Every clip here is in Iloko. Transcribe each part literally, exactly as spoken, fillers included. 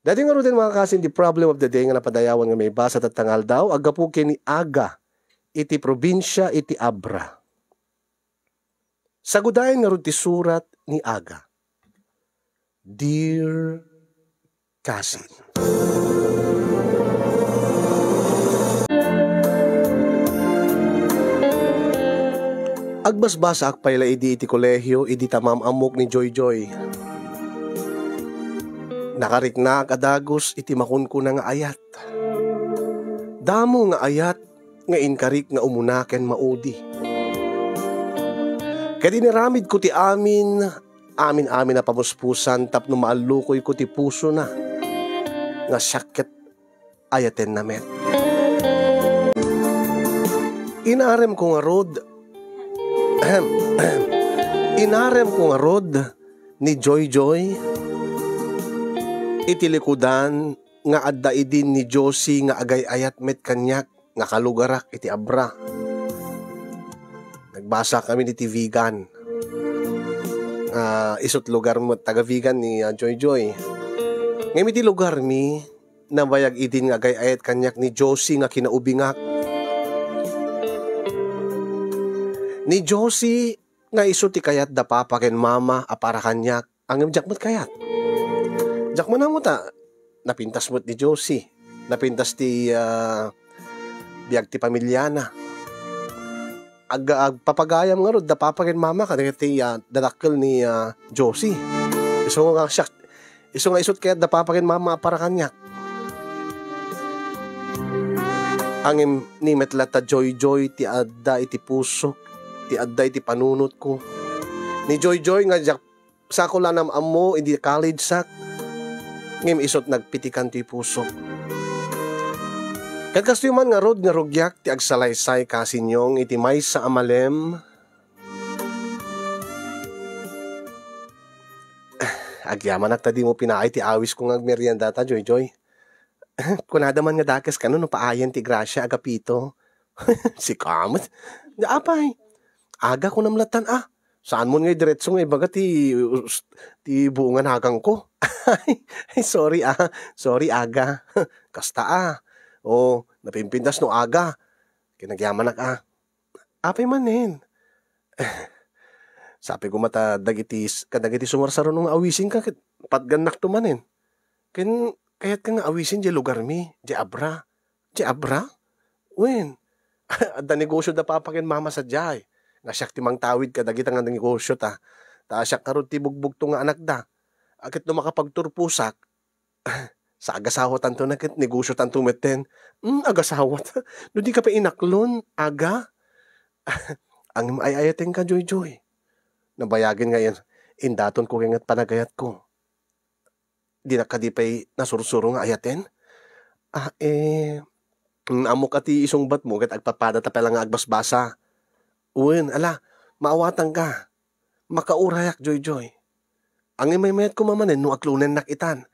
Daytoy ngaruden, mga kasin, ti problem of the day nga napadayawan nga maibasa tatta nga aldaw, aggapu ken ni Aga iti probinsia iti Abra. Sagudayen ngarud ti surat ni Aga. Dear Kasin. Agbasbasaak pay la idi iti kolehio idi ta maam-ammok ni Joyjoy. Nakariknaak a dagus iti makunkuna nga ayat. Damo nga ayat nga inkarik nga umuna ken maudi. Ket inaramidko ti amin, amin-amin a pamuspusan tapno maallukoyko ti pusona nga siak ket ayatenna met. Inaremko ngarud, ahem, ahem. Inaremko ngarud ni Joyjoy iti likudan nga adda idin ni Josie nga agay-ayat met kaniak nga kalugarak iti Abra. Nagbasakami iti Vigan. Ah, isut' lugar met taga Vigan ni, ah, Joyjoy. Ngem iti lugarmi, nabayag idin nga agay-ayat kaniak ni Josie nga kinaubingak. Ni Josie nga isu ti kayat da papa ken mama a para kaniak, ngem diak met kayat. Diak man ammo ta napintas met ni Josie. Napintas ti, ah, biag ti pamiliana. Ag-, agpapagayam ngarud da papa ken mama kadagiti, ah, dadakkel ni, ah, Josie. Isu nga siak, isu nga isut' kayat da papa ken mama a para kaniak. Ngem ni met latta Joyjoy ti adda iti pusok, ti adda iti panunotko. Ni Joyjoy nga diak sako la nam-ammo idi college-ak, ngem isut' nagpitikan ti pusok. Ket kastoy man ngarud nga rugiak ti agsalaysay kasinyong iti maysa a malem. Agyamanak ta dimo pinaay ti awisko nga agmerienda ta, Joyjoy. Kunada man nga dakes kano no paayen ti grasia, Agapito. Sika met. Apay, Aga kunam lattan, ah. Saanmon nga idiretso nga ibaga ti, ti buongan agangko. Ay, sorry, ah. Sorry, Aga. Kasta, ah. O, napimpintas no Aga. Kinagyamanak, ah. Apay manen? Sabi ko met ta dagiti s-, kadagiti sumarsaruno nga awisenka ket patgannakto manen. Ken kayatka nga awisen diay lugarmi, diay Abra. Diay Abra? Wen, adda negosio da papa ken mama sadiay. Nga siak ti mangtawid kadagita nga negosio ta. Ta siak ngarud ti bugbugto nga anakda. A ket no makapagturposak, sa agasawatanto na ket negosiotanto metten. Mm, agasawat. No dika pay inaklon, Aga. Ngem ay-ayatenka, Joyjoy. Nabayagen nga in-, indatonko ket panagayatko. Dinak kadi pay nasursuro nga ayaten? Ah, eh, mm, ammok a ti isungbatmo ket agpadpadata pay la nga agbasbasa. Wen, ala, maawatanka. Makaurayak, Joyjoy. Ngem maymayatko manen no aklonennak itan.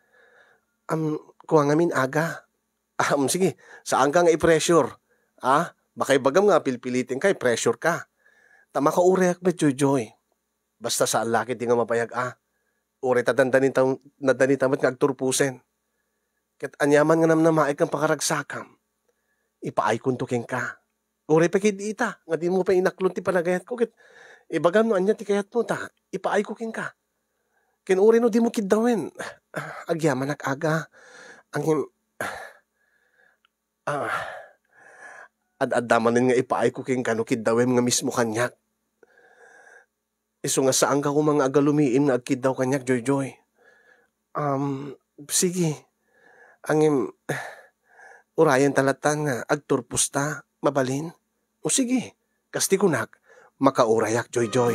Am, kua ngamin, Aga. Am, sige, saanka nga i-pressure. Ah, baka ibagam nga pilpilitenka, i-pressure ka. Ta makaurayak met, Joyjoy. Basta saan la ketdi nga mabayag a. Uray ta dandanita, nadanita met nga agturposen. Ket aniaman nga namnamaek ken pakaragsakam, ipaaykonto kenka. Uray pay ket ita nga dimo pay inaklon ti panagayatko ket ibagam no ania ti kayatmo ta ipaayko kenka. Ken uray no dimo kiddawen, agyamanak, Aga. Ngem, ah, ad-adda manen nga ipaayko kenka no kiddawem nga mismo kaniak. Isu nga saanka koma nga agalumiim nga agkiddaw kaniak, Joyjoy. Um, sige. Ngem, urayenta lattan nga agturposta, mabalin? O sige, kas ti kunak, makaurayak, Joyjoy.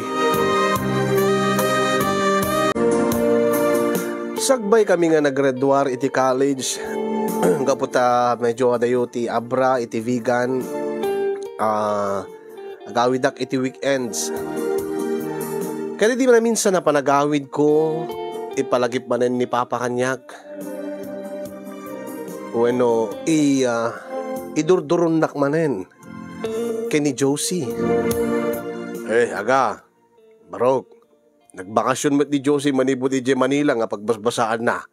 Sagbaykami nga naggraduar iti college, gapu ta medyo adayo ti Abra iti Vigan, ah, agawidak iti weekends. Ket idi naminsan a panagawidko, ipalagip manen ni Papa kaniak. Wenno, i-, ah, idurduronnak manen ken ni Josie. Eh, Aga, Barok, nagbakasyon met ni Josie manipud idiay Manila nga pagbasbasaanna.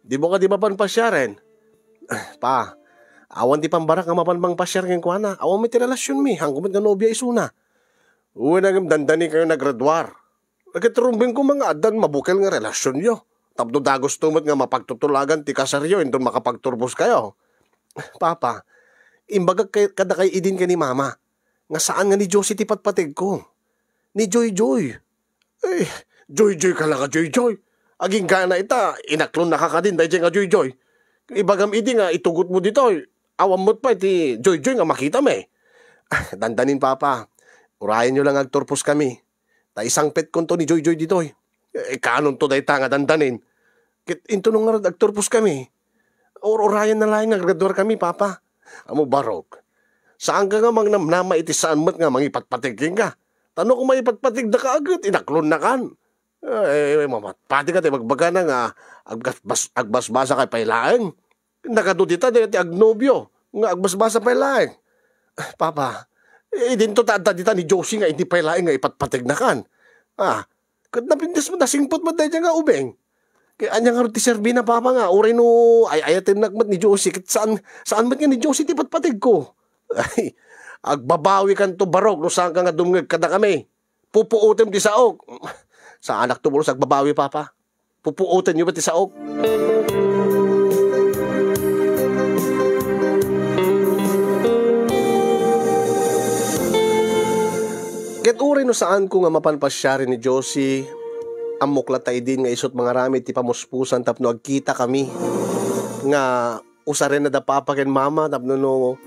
Dimo kadi mapan pasiaren? Pa, awan ti pambarak nga mapan mangpasiar kenkuana. Awan met ti relasionmi. Haanko met nga nobia isuna. Wen a ngem dandanikayo nga aggraduar. Ket rumbeng koma nga addan mabukel nga relasionyo. Tapno dagusto met nga mapagtutulagan ti kasaryo inton makapagturposkayo. Papa, imbagak kay, kadakay idin ken ni Mama, nga saan nga ni Josie ti patpategko. Ni Joyjoy. Eh, Joyjoy ka la nga Joyjoy. Agingga na ita, inaklonnaka kadin daydiay nga Joyjoy. Ibagam idi nga itugotmo ditoy, awan met pay ti Joyjoy nga makitam, eh. Ah, dandanin, Papa. Urayenyo la nga agturposkami. Ta isangpetkonto ni Joyjoy ditoy. Eh, kaanonto dayta nga dandanin? Ket intono ngarud agturposkami? Ur-urayenna laeng nga aggraduarkami, Papa. Ammom, Barok, saanka nga mangnamnama iti saan met nga mangipatpateg kenka. Ta no koma ipatpategdaka ket inaklonnakan. Eh, mamatpatika ti bagbagana nga agbasbas-, agbasbasaka pay laeng. Nagadu dita dayta ti agnobio nga agbasbasa pay laeng. Papa, idinto ta adda dita ni Josie nga idi pay laeng nga ipatpategnakan. Ah, ket napintas met a singpet met dayta nga ubing. Ket ania ngarud ti serbina, Papa, nga uray no ay-ayatennak met ni Josie, ket saan, saan met nga ni Josie ti patpategko? Ay, agbabawikanto, Barok, no saanka nga dumngeg kadakami. Pupuotem ti saok. Saanakto pulos agbabawi, Papa. Pupuotenyo met ti saok. Ket uray no saanko nga mapan pasiaren ni Josie, ammok latta idin nga isu't mangaramid ti pamuspusan tapno agkitakami nga usaren da Papa ken Mama tapno no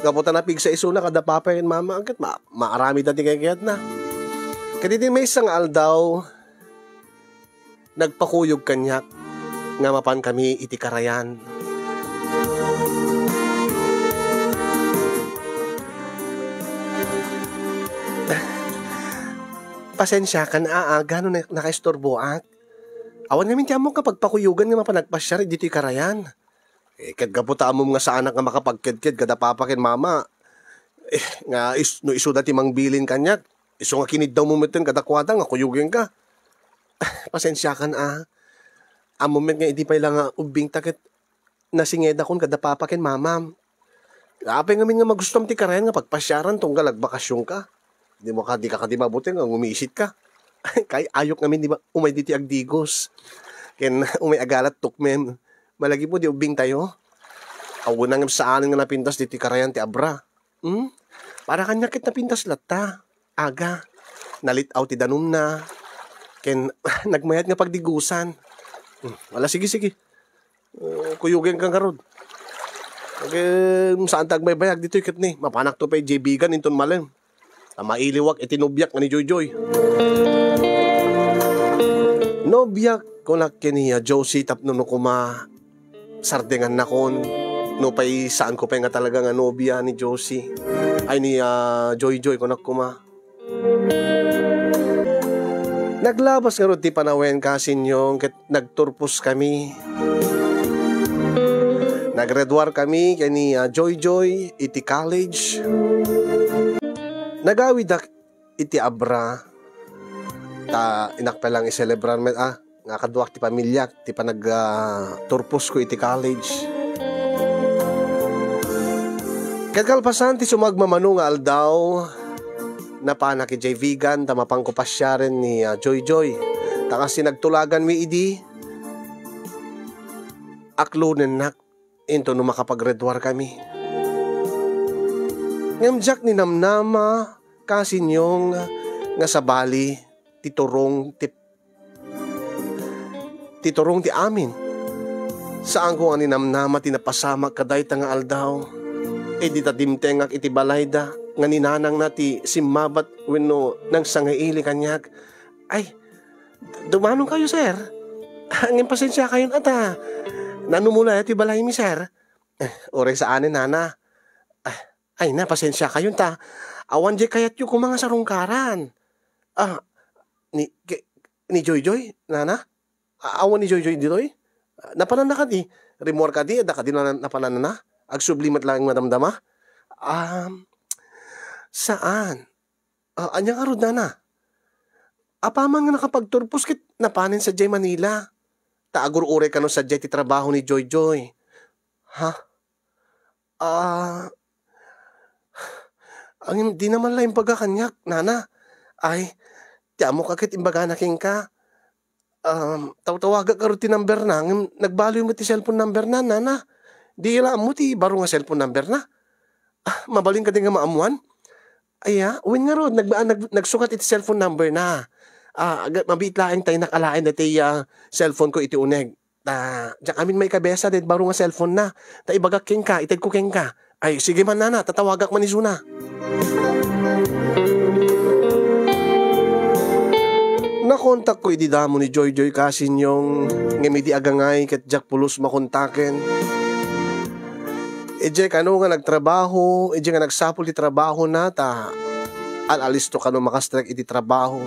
gapu ta napigsa isuna kada Papa ken Mama, ket ma-, maaramidda ti kaykayatna. Ket iti maysa nga aldaw, nagpakuyog kaniak nga mapankami iti karayan. Pasensiakan, a, aga no na-, nakaisturboak. Awan ngamin ti ammok nga pagpakuyogan nga mapan agpasiar ditoy karayan. Eh, ket gapu ta ammom nga saanak nga makapagkedked kada Papa ken Mama, eh, nga is-, no isuda ti mangbilin kaniak, isu nga kiniddawmo metten kadakuada nga kuyogenka. Pasensiakan, a. Ammom met nga idi pay la nga ubbingta ket nasingedakon kada Papa ken Mamam. Apay ngamin nga magustuam ti karayan nga pagpasiaran tunggal agbakasionka? Dimo ka, dika kadi mabuteng nga ngumisitka. Kay ayok ngamin di ba, umay ditoy agdigos. Ken umay agalat tukmem. Malagipmo di ubbingtayo. Awan ngem saanen nga napintas ditoy karayan ti Abra. Hmm? Para kaniak ket napintas latta. Aga, nalit-aw ti danumna, ken nagmayat nga pagdigusan. Hmm, ala, sige, sige. Oh, kuyogenka ngarud. Ngem saanta agbaybayag ditoy ket ni, mapanakto pay idiay bigan inton malem. Ta mailiwak iti nobiak nga ni Joyjoy. Nobiak, kunak ken ni, ah, Josie tapno no koma sardengannakon, nupay saanko pay nga talaga nga nobia ni Josie. Ay, ni, ah, Joyjoy, kunak koma. Naglabas ngarud ti panawen, kasinyong, ket nagturposkami. Naggraduarkami ken ni, ah, Joyjoy iti college. Nagawidak iti Abra, ta innak pay lang iselebrar met, a, nga kaduak ti pamiliak ti panag-, ah, turposko iti college. Ket kalpasan ti sumagmamano nga aldaw, napanak idiay Vigan ta mapanko pasiaren ni, ah, Joyjoy. Ta kas ti nagtulaganmi idi, aklonennak intono makapaggraduarkami. Ngem diak ninamnama, kasinyong, nga sabali ti turong ti, ti turong ti amin. Saanko nga ninamnama ti napasamak kadayta nga aldaw. Idi ta dimtengak iti balayda nga ni nanangna ti simmabat wenno nangsangaili kaniak. Ay, dumanonkayo, sir. Ngem pasensiakayon a ta nanumula ti balaymi, sir. Eh, uray saanen, nana. Ah, ay na, pasensiakayon ta awan diay kayatyo koma nga sarungkaran. Ah, ni, ke-, ni Joyjoy, nana? A-, awan ni Joyjoy ditoy? Ah, napananna kadi? Rimmuar kadi, adda kadi na-, napananna? Agsubli met laeng madamdama? Um, saan? Ah, ania ngarud, nana? Apaman nga nakapagturpos ket napanen sadiay Manila. Ta agur-uray kano sadiay ti trabaho ni Joyjoy. Ha? Ah, ang, dina man la imbaga kaniak, nana. Ay, ti ammok a ket imbagana kenka. Um, tawtawagak ngarud ti number na, ngem nagbaliw met ti cellphone number na, nana. Di la ammo ti baro nga cellphone number na. Ah, mabalin kadi nga maammuan? Aya, wen ngarud, nag-, ah, nag-, nagsukat iti cellphone number na. Ah, aga-, mabiit laeng ta innak alaen daytoy, ah, cellphone ko iti uneg. Ta, diak amin maikabesa daytoy baro nga cellphone na. Ta ibagak kenka, itedko kenka. Ay, sige man, nana, tatawagak man isuna. Nakontakko idi damo ni Joyjoy Kasinyong, ngem idi agangay ket diak pulos makontaken. Idiay kano nga nagtrabaho, idiay nga nagsapul ti trabahona, ta al-alisto kano makastrek iti trabaho.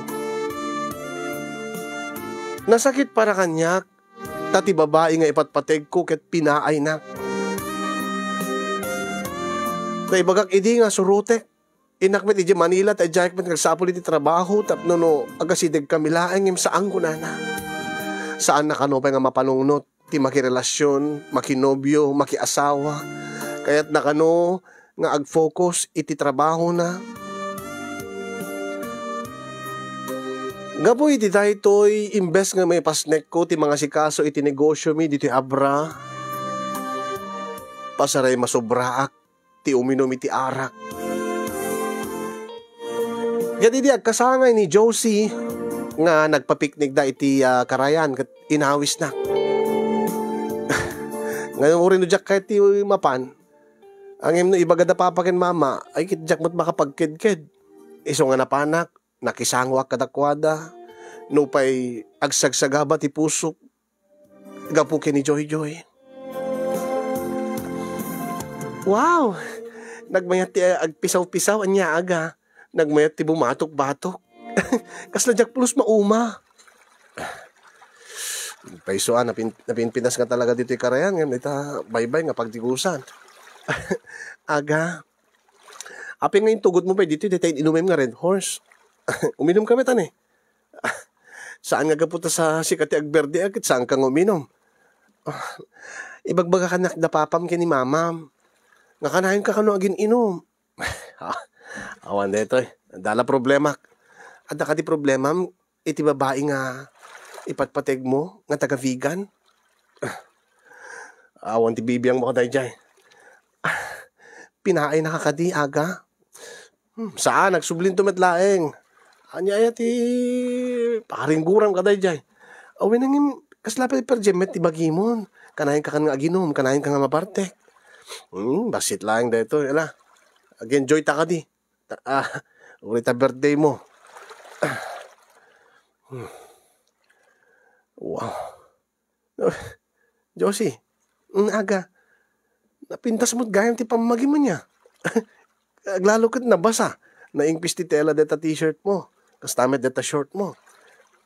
Nasakit para kaniak, ta ti babai nga ipatpategko ket pinaaynak. Ta ibagak idi nga surotek, innak met idiay Manila, ta idiay met nagsapul iti trabaho, tapno no agasideg kami laeng, ngem saan kunana. Saanna kano pay nga mapanungnot ti makirelasion, makinobio, makiasawa. Kayatna kano nga agfocus iti trabahona. Gapu iti daytoy, imbes nga maipasnekko ti mangasikaso iti negosiomi ditoy Abra, pasaray masobraak ti uminum iti arak. Ket idi agkasangay ni Josie nga nagpapiknikda iti, ah, karayan ket inawisna. Ngayon, uray no diak kayat ti mapan, ngem no ibagada papa ken mama, ay ket diak met makapagkedked. Isu nga napanak, nakisangoak kadakuada. Nupay agsagsagaba ti pusok gapu ken ni Joyjoy. Wow! Nagmayat ti agpisaw-pisaw, ania, aga? Nagmayat ti bumatok-batok. Kasla diak pulos mauma. Payso a, napin-, napinpinas nga talaga ditoy karayan, ngem ita baybay nga pagdigusan. Aga, apay nga intugotmo pay ditoy, dayta inumem nga Red Horse? Uminum kami, tani. Saan nga gapu ta sa sika ti agberde, a ket saanka nga uminum? Ah, ibagbagak kaniak da papam ken ni mamam nga kanayon ka kano agin-inum. Ha? Awan daytoy. Adda la problemak. Adda kadi problemam iti babai nga ipatpategmo nga taga-vegan? Awan ti bibiangmo kadaydiay. Pinaay na ka kadi, aga? Hmm, saan, nagsublinto met laeng. Ania aya ti paringguram kadaydiay? Awen, ngem, kasla pay per diem met ti bagimon. Kanayon ka kan nga aginum, kanayon ka nga mabartek. Hmm, bassit laeng daytoy, ala. Ag-enjoy ta kadi. Ta-, ah, uray ta birthday mo. Hmm. Wow. Josie, mm, aga, napintas mo't gayam ti pammagim ania. Aglalo ket nabasa. Naingpis ti tela deta t-shirt mo. Kasta met deta short mo.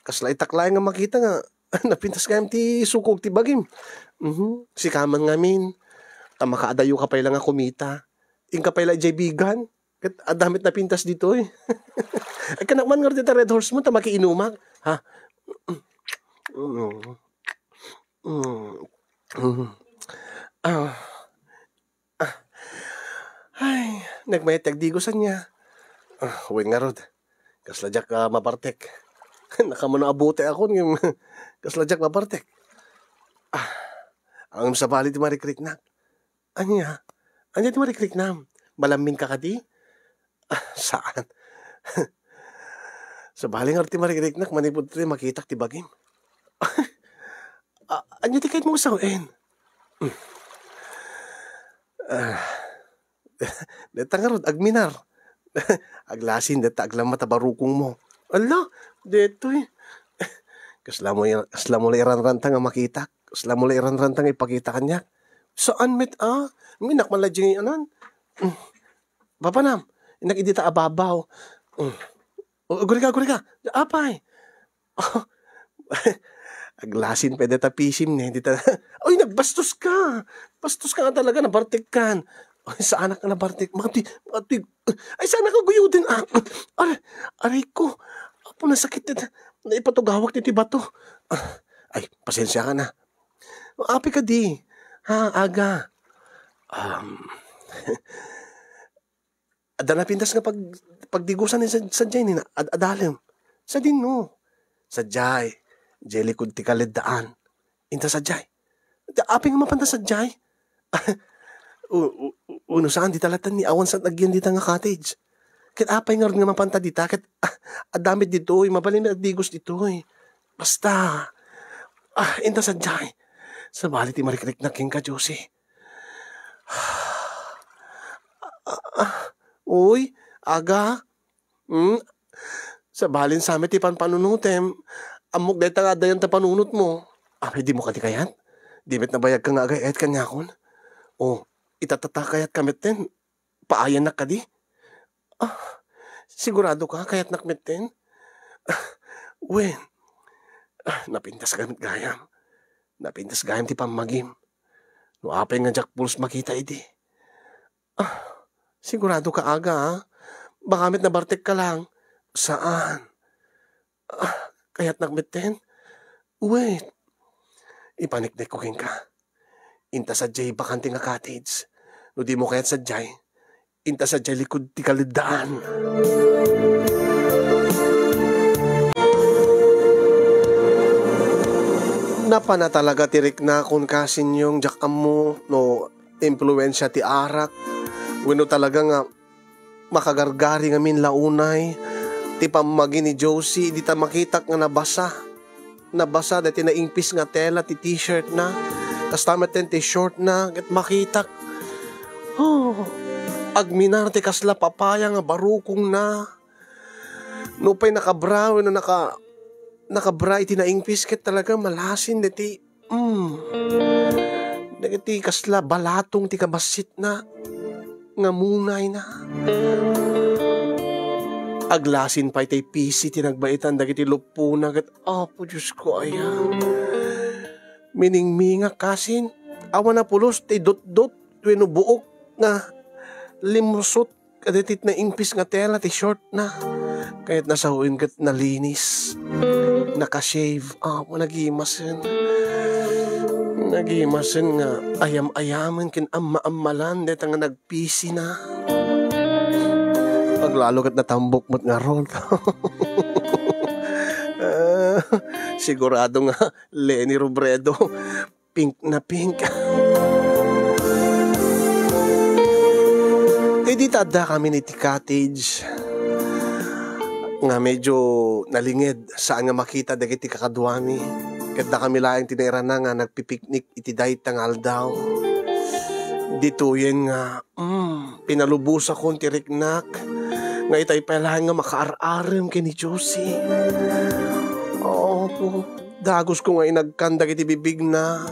Kasla itak laeng nga makita nga napintas gayam ti sukog ti bagim. Mhm. Sika man ngamin, ta makaadayo ka pay la nga kumita. Inka pay la idiay vegan. Ket adda met napintas ditoy. Ay, kanak man ngarud deta Red Horse mo, ta makiinumak. Ha? Mm. Mm. Mm. Ah. Ah. Ay, nagmayat ti agdigosan niya. Ah, wen ngarud. Kasla diak, ah, mabartek. Nakamuna a bote akon, ngem kasla diak mabartek. Ah, ang sabali ti marikriknak. Ania? Ania ti marikriknam? Malammin ka kadi? Ah, saan? Sabali ngarud ti marikriknak manipud ti makitak ti bagim. Ah, ania ti kayat mo sawen? Ah, deta ngarud, agminar. Aglasin, deta aglammat a barukong mo. Ala, detoy. Kasla mo, kasla mo la iranranta nga makitak. Kasla mo la iranranta nga ipakita kaniak. Saan met, ah? Minak man la diay anan. Mm. Papanam, innak idi ta ababaw. Mm. O, agurika, agurika. Apay. Aglasin pay deta pisim ne, dita. Ay, nagbastos ka. Bastos ka nga talaga, nabartek kan. Ay, saanak nga nabartek. Makati, makati. Ay, saanak nga guyuden, ah. Aray, aray ko. Apo, nasakit dita. Naipatugawak diti bato. Ah, Ay, pasensiakan a. Apay kadi? Ha, aga? Um, adda napintas nga pag-, pagdigusan ni sad-, sadiay ni na-, ad-, adalem. Sadino? Sadiay. Diay likud ti kaleddaan. Inta sadiay. Apay nga mapanta sadiay? U-, u-, u-, uno saan dita latta ni awan saan agyan dita nga cottage. Ket apay ngarud nga mapanta dita? Ket, ah, adda met ditoy, mabalin met agdigos ditoy. Basta, ah, inta sadiay. Sabali ti marikriknak kenka, Josie. Ah, ah, uy, aga. Hmm? Sabalin sa met ti panpanunutem. Ammok dayta nga adda yan ta panunotmo. Apay, dimo kadi kayat? Di met nabayagka nga agay-ayat kaniakon? O, itatata kayat ka metten? Paayannak kadi? Ah, sigurado ka, kayatnak metten? Ah, wen. Ah, napintas ka met gayam. Napintas gayam ti pammagim. No apay nga diak pulos makita idi. Ah, sigurado ka, aga, ah? Baka met nabartek ka lang. Saan? Ah, kayatnak metten? Wait. Ipaniknekko kenka. Inta sadiay bakante nga cottage. No dimo kayat sadiay, inta sadiay likud ti kaleddaan. Napana talaga ti riknakon, Kasinyong, diak ammo no impluensia ti arak wenno talaga nga makagargari ngamin la unay ti pammagi ni Josie idi ta makitak nga nabasa. Nabasa daytoy naingpis nga tela ti t-shirtna. Kasta metten ti shortna, ket makitak. Oh, agminar ti kasla papaya nga barukongna. Nupay nakabra wenno naka-, nakabra iti naingpis, ket talaga malasin daytoy Mm. Dagiti kasla balatong ti kabassitna nga mungayna. Aglasin pay tay pisi ti nagbaetan dagiti luppona ket, Apo Diosko, aya. Miningmingak kasin, awan a pulos ti dutdot wenno buok nga limsut kadagiti naingpis nga tela ti shortna. Kayatna sawen ket nalinis. Naka-shave. Apo, nagimasen. Nagimasen nga ayam-ayamen ken amma-ammalan dayta nga nagpisina. Aglalo ket natambok met ngarud. Ah, sigurado nga Leni Robredo. Pink na pink. Idi ta addakami iti cottage nga medyo nalinged, saan nga makita dagiti kakaduami, ket dakami laeng ti nairana nga nagpipiknik iti dayta nga aldaw. Ditoyen nga Mm, pinalubosakon ti riknak nga itay pay laeng nga makaar-arem ken ni Josie. Apo, dagusko nga inagkan dagiti bibigna.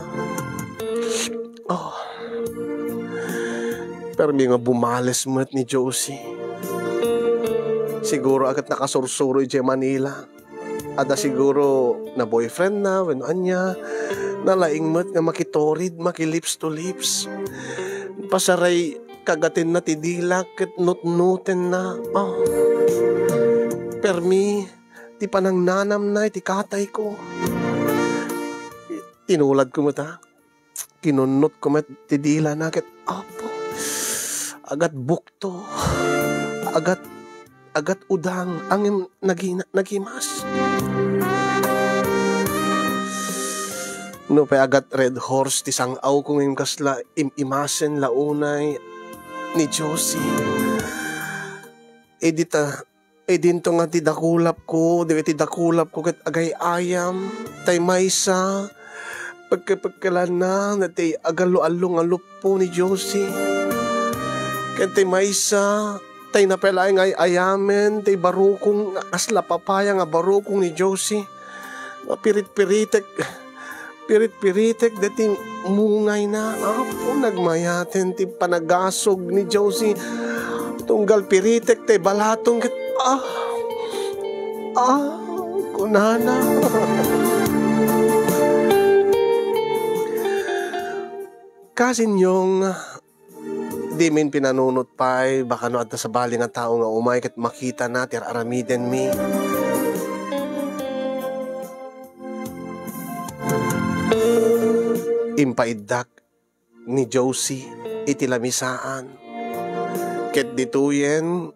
Oh. Permi nga bumales met ni Josie. Siguro a ket nakasursuro idiay Manila. Adda siguro na-boyfriendna wenno ania, nalaing met nga makiturid, maki-lips to lips. Pasaray kagatenna ti dila ket nutnotenna. Oh. Permi ti panangnanamna iti katayko. Tinuladko met, a. Kinunnotko met ti dilana ket, Apo, agat bukto, agat, agat udang, ngem nagina-, nagimas. Nupay agat Red Horse ti sang-awko ngem kasla im-imasen la unay ni Josie. Idi ta Idinto nga ti dakulapko, dagiti dakulapko ket agay-ayam, tay maysa, pekkelpekkelanna, dagiti agallo-allo nga luppo ni Josie. Ken tay maysa, tay napay laeng nga ay-ayamen, tay barukong nga kasla papaya nga barukong ni Josie. Mapiritpiritek, piritpiritek deti mungayna. Apo, nagmayaten ti panagasog ni Josie. Tunggal piritek ti balatong ket, ah, ah, kunana. Kasinyong, dimin pinanunot pay, baka no adda sabali nga tao nga umay ket makitana ti ar-aramidenmi. impaiddak ni Josie iti lamisaan. Ket ditoyen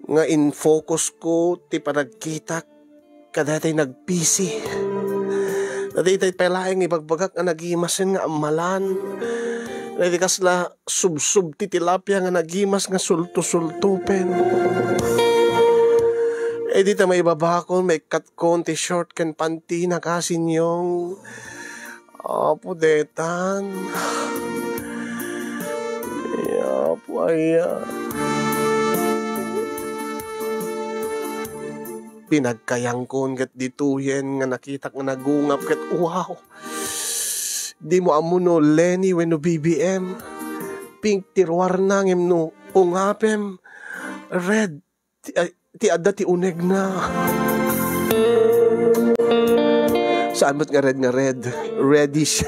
nga in-focus ko ti panagkitak kadaytoy nagpisi. Daytoy pay laeng ibagbagak nga nagimasen nga ammalan. Daytoy kasla subsub ti tilapia nga nagimas nga sulto-sultopen. Idi ta maibabakon, maikkatkon ti short ken pantina, kasinyong. Apo detan. Apo aya. Pinagkayangkon ket ditoyen nga nakitak nga nagungap ket, wow! Dimo ammo no Lenny wenno B B M. Pink ti ruarna ngem no ungapem, red ti, ay, ti adda ti unegna. Saan met nga red nga red? Reddish.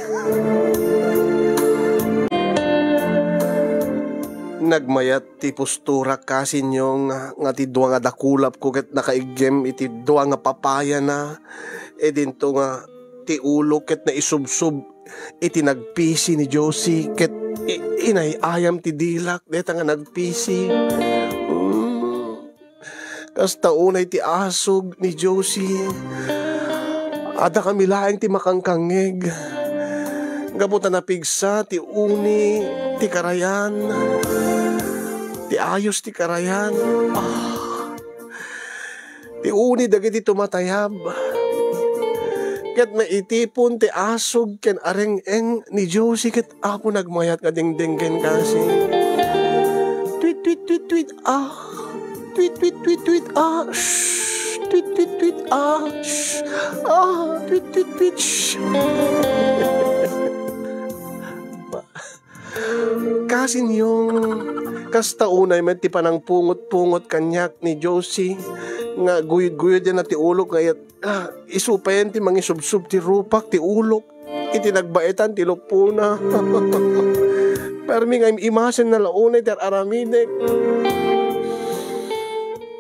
Nagmayat ti posturak, kasinyong, nga ti dua nga dakulapko ket nakaiggem iti dua nga papayana. Idinto nga ti ulok ket naisubsob iti nagpisi ni Josie ket i-, inay-ayam ti dilak dayta nga nagpisi. Mm. Kasta unay ti asog ni Josie. Adda kami laeng ti makangkangngeg. Gapu ta napigsa ti uni ti karayan. Ti ayos ti karayan. Ah. Ti uni dagiti tumatayab. Ket naitipon ti asog ken areng-eng ni Josie ket Apo nagmayat nga dingdinggen kasi. Tweet, tweet, tweet, tweet, ah. Tweet, tweet, tweet, tweet, ah. Shh. Tweet, tweet, tweet, ah. Shh. Ah, tweet, tweet, tweet, shh. Kasinyong, kasta unay met ti panangpungot-pungot kaniak ni Josie, nga guyod-guyod yan ti ulok nga iyat, ah, isu payen ti mangisubsob ti rupak ti ulok iti nagbaetan ti lupona. Permi nga im-imasen na la unay ti ar-aramidek.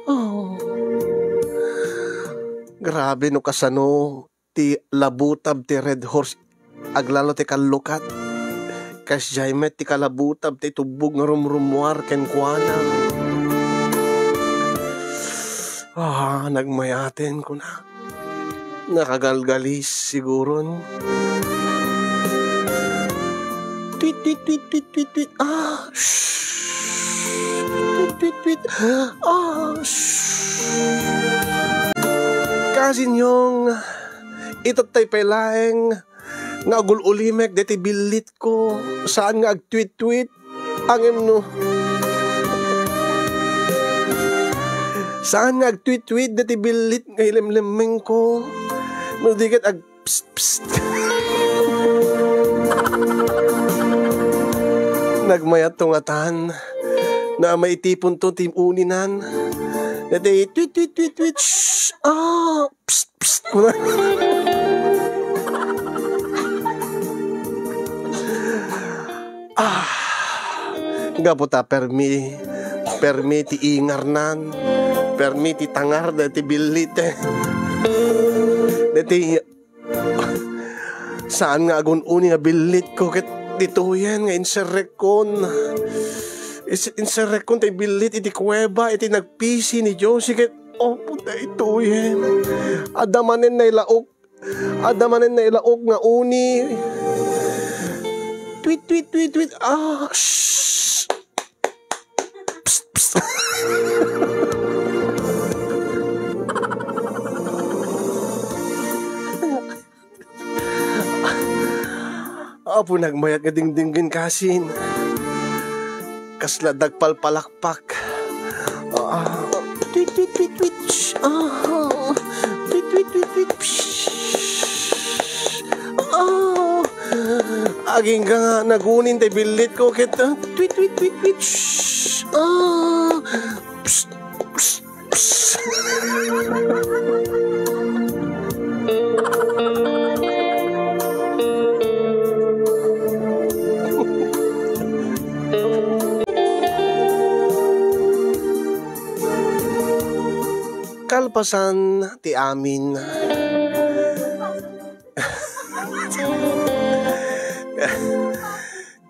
Oh. Grabe no kasano ti labutab ti Red Horse aglalo ti kallukat. Kasdiay met ti kalabutab ti tubbog nga rumrummuar kenkuana. Ah, nagmayaten, kuna. Nakagalgalis, siguron. Tweet, tweet, tweet, tweet, tweet, tweet. Ah, shh. Tweet, tweet, tweet. Ah, shh. Kasinyong, itattay pay laeng nga agul-ulimek deti billitko, saan nga agtweet-tweet, ngem no. Saan nga agtweet-tweet deti billit nga ilemlemmengko. No di ket ag-, psst, psst. Nagmayat to ngatan. Na maitipon to ti uninan. Deti tweet, tweet, tweet, tweet. Shh! Ah! Psst, psst, kuna. Ah, gapu ta permi, permi ti ingarnan, permi ti tangar deti billit, eh. Deti, saan nga agun-uni nga billitko ket ditoyen nga inserrekkon. Is-, inserrekkon ti billit iti kuweba, iti nagpisi ni Josie ket, oh, puta, ditoyen. Adda manen nailaok. Adda manen nailaok nga uni. Tweet, tweet, tweet, tweet. Ah, shh. Psst, psst. Apo nagmayat nga dingdinggen kasin. Kasla dagpalpalakpak. Ah, tweet, tweet, tweet, tweet. Shh. Ah, tweet, tweet, tweet, tweet. Psh. Ah. Agingga nga nagunin tay billit ko ket, ah, tweet, tweet, tweet, tweet. Shh. Ah. Psst, psst, psst. Kalpasan ti amin.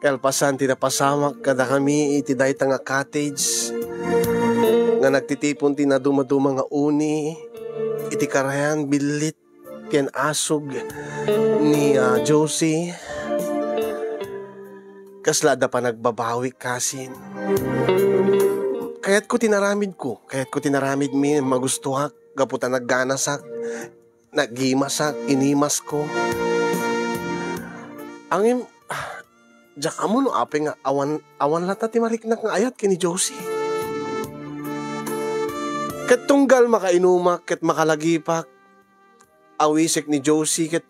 kalpasan ti napasamak kadakami iti dayta nga cottage nga nagtitipon ti nadumaduma nga uni iti karayan billit ken asug ni, ah, Josie. Kasla adda panagbabawik kasin. Kayatko ti naramidko, kayatko ti naramidmi, magustoak gapu ta nagganasak, nagimasak, inimasko. Ngem, ah, diak ammo no apay nga awan, awan latta ti mariknak nga ayat ken ni Josie. Ket tunggal makainumak ket makalagipak, awisek ni Josie ket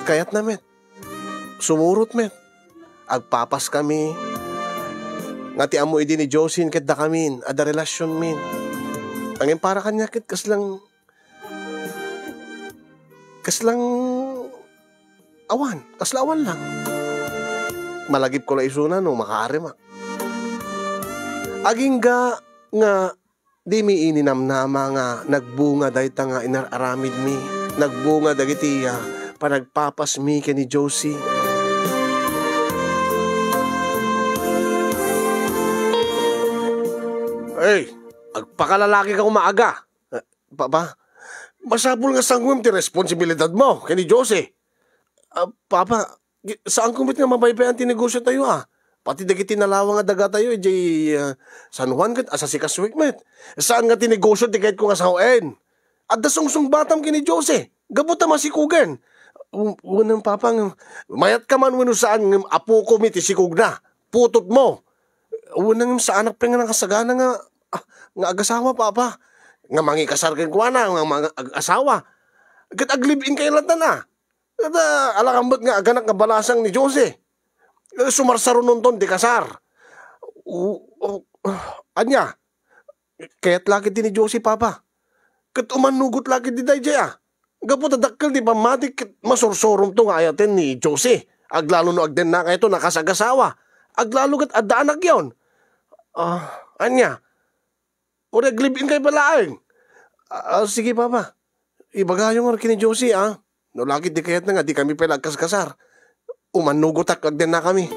kayatna met. Sumurot met. Agpapaskami. Nga ti ammo idi ni Josie ket dakamin, adda relasionmin. Ngem para kaniak ket kaslang, kaslang awan, kasla awan lang. Malagipko la isuna no makaarimak. Agingga nga dimi ininamnama nga nagbunga dayta nga inar-aramidmi, nagbunga dagiti, ah, panagpapasmi ken ni Josie. Hey, agpakalalaki ka maaga. Ah, Papa, masapul nga sanguem ti responsibilidadmo ken ni Josie. Ah, Papa, gi-, saanko met nga mabaybay-an ti negosiotayo, ah. Pati dagiti nalawa nga dagatayo idiay, ah, San Juan ket asasikasoek met. Saan nga ti negosio ti kayatko nga sawen. Adda sungsungbatam ken ni Josie. Gapu ta masikugen. W-, wenno, Papa, nga mayatka man wenno saan, ngem apokami ti sikugna. Putotmo. Wenno, ngem saanak pay nga nakasagana nga, ah, nga agasawa, Papa. Nga mangikasar kenkuana, nga mga ag-asawa. Ket ag-live-in kayo latta na. Ket, ah, alakam met nga aganak nga balasang ni Josie. Eh, sumarsarunonton ti kasar. U-, u-, ania? Kayat la ketdi ni Josie, Papa. Ket umanugot la ketdi daydiay, ah. Gapu ta dakkel ti pammati ket masursuromto nga ayaten ni Josie. Aglalo no agdennakayto a kasagasawa. Aglalo ket adda anakyon. Ah, ania? Uray ag-live-in kayo pay laeng. Ah, ah, sige, Papa. Ibagayo ngarud ken ni Josie, ah. No la ketdi kayatna nga dikami pay la agkaskasar, umanugotak agdennakami.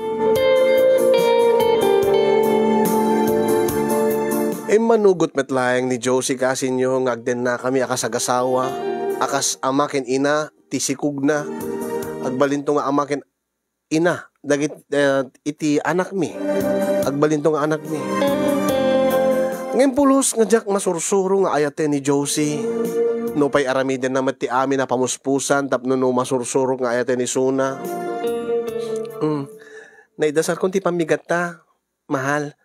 Immanugot met laeng ni Josie kasinyo nga agdennakami a kasagasawa, a kas ama ken ina ti sikugna. Agbalinto nga ama ken ina dagit-, eh, iti anakmi. Agbalinto nga anakmi. Ngem pulos nga diak masursuro nga ayaten ni Josie. Nupay aramidenna met ti amin a pamuspusan tapno no masursurok nga ayaten isuna. Mm. Naidasarkon ti pammigatta, mahal.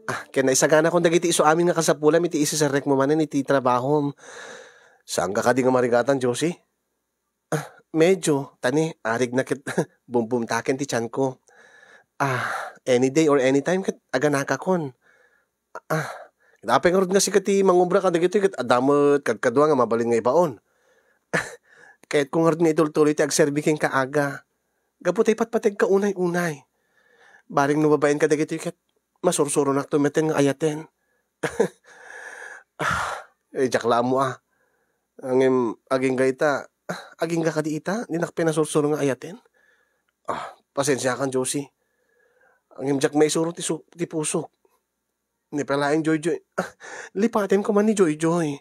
Ah, ken naisaganakon dagiti isu amin nga kasapulam iti isiserrekmo manen iti trabahom. Saanka kadi nga marigatan, Josie? Ah, medyo, ta ni, arigna ket bumbumtaken ti tianko. Ah, any day or anytime ket aganakakon. Ah, apay ngarud nga sika ti mangobra kadagitoy ket adda met kadkadua nga mabalin nga ibaon. Kayatko ngarud nga itultuloy ti agserbi kenka, aga. Gapu ta ipatpategka unay-unay. Bareng no babaen kadagitoy ket masursuronakto metten nga ayaten. Ah, eh, diak la ammo, ah. Ngem agingga ita, ah, agingga kadi ita, dinak pay nasursuro nga ayaten. Ah, pasensiakan, Josie. Ngem diak maisuro ti su-, ti pusok. Ni pay laeng Joyjoy. Ah, lipatem koma ni Joyjoy.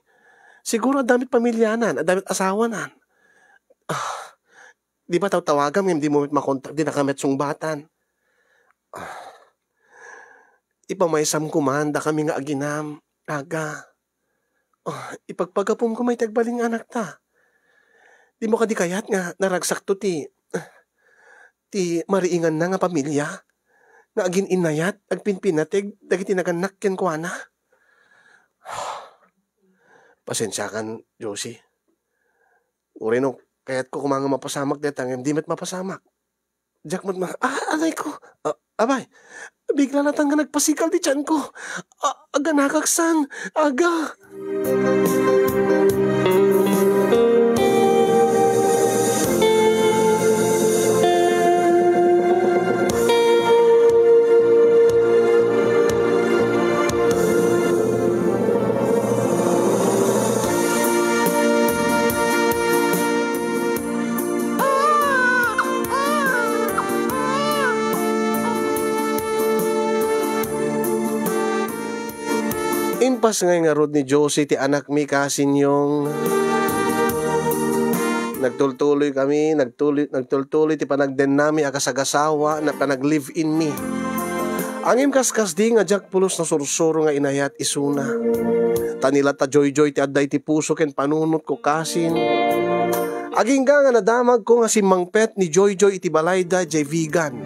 Siguro adda met pamilianan, adda met asawanan. Ah, di ba tawtawagam ngem dimo met makontak, dinaka met sungbatan. Ah, ipamaysam koma dakami nga aginam, aga. Ah, ipagpagapom koma iti agbalin nga anakta. Dimo kadi kayat nga naragsakto ti, ti mariinganna nga pamilia nga agin-innayat, agpinpinateg dagiti nagannak kenkuana? Pasensiakan, Josie. Uray no, kayatko koma nga mapasamak dayta ngem di met mapasamak. Diak met ma-, ah, aray ko. Ah, abay, bigla latta nga nagpasikal ti tianko. Ah, aganakaksan, aga. Impas ngay ngarud ni Josie ti anakmi, Kasinyong. Nagtultuloy kami, nagtuloy, nagtultuloy ti panagdennami a kasagasawa, na panag-live-in mi. Ngem kaskasdi nga diak pulos nasursuro nga inayat isuna. Ta ni latta Joyjoy ti adda iti puso ken panunotko, Kasin. Agingga nga nadamagko nga simmangpet ni Joyjoy iti balayda idiay Vigan.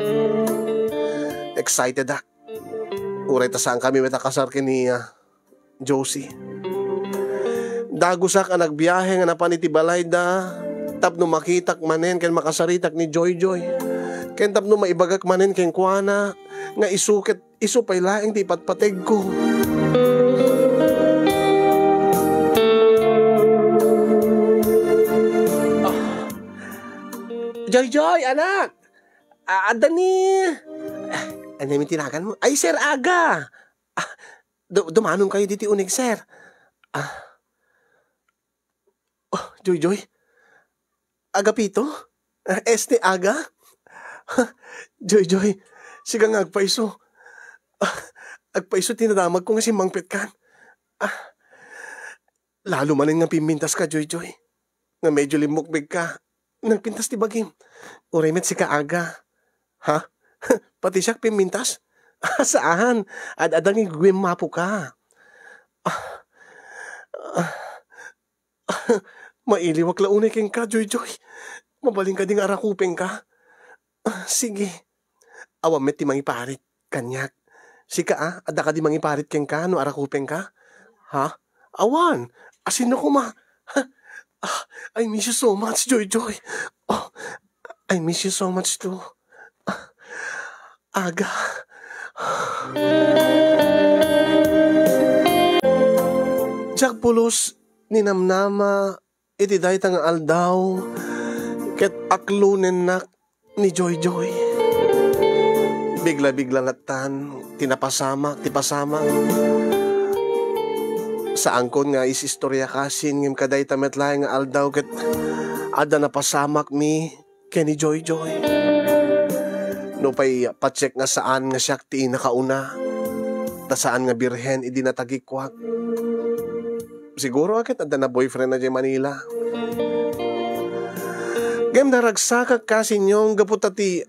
Excitedak. Uray ta saankami met a kasar ken ni, ah, Josie. Dagusak a nagbiahe nga napan iti balayda tapno makitak manen ken makasaritak ni Joyjoy, ken tapno maibagak manen kenkuana nga isu ket isu pay laeng ti ipatpategko. Ah. Joyjoy, anak! Ah, adda ni, ah, ania man ti naganmo? Ay, Sir Aga! Ah, du-, dumanom kayo ditoy uneg, sir. Ah. Oh, Joyjoy? Agapito? Ah, Este Aga? Joyjoy, sika nga agpaiso. Ah, agpaiso ti nadamagko nga simmangpetkan. Ah, lalo manen nga pimmintaska, Joyjoy. Nga medyo limmukbegka. Nagpintas ti bagim. Uray met sika, Aga. Ha? Pati siak pimmintas? Ah, saan. Ad-adda nga guwimmapoka. Ah. Ah. Mailiwak la unay kenka, Joyjoy. Mabalin kadi nga arakupenka? Ah, sige. Awan met ti mangiparit kaniak. Sika, ah, adda kadi mangiparit kenka no arakupenka? Ha? Awan. Asino koma? Ah, I miss you so much, Joyjoy. Oh, I miss you so much too. Ah, Aga. Diak pulos ninamnama iti dayta nga aldaw ket aklonennak ni Joyjoy. Bigla-bigla lattan ti napasamak, ti pasamak. Saankon nga is-istorya, Kasin, ngem kadayta met laeng nga aldaw ket adda napasamakmi ken ni Joyjoy. Nupay patsek nga saan nga siak ti nakauna, ta saan nga birhen idi natagikuak. Siguro a ket adda na boyfriend na diay Manila. Ngem naragsakak, Kasinyong, gapu ta ti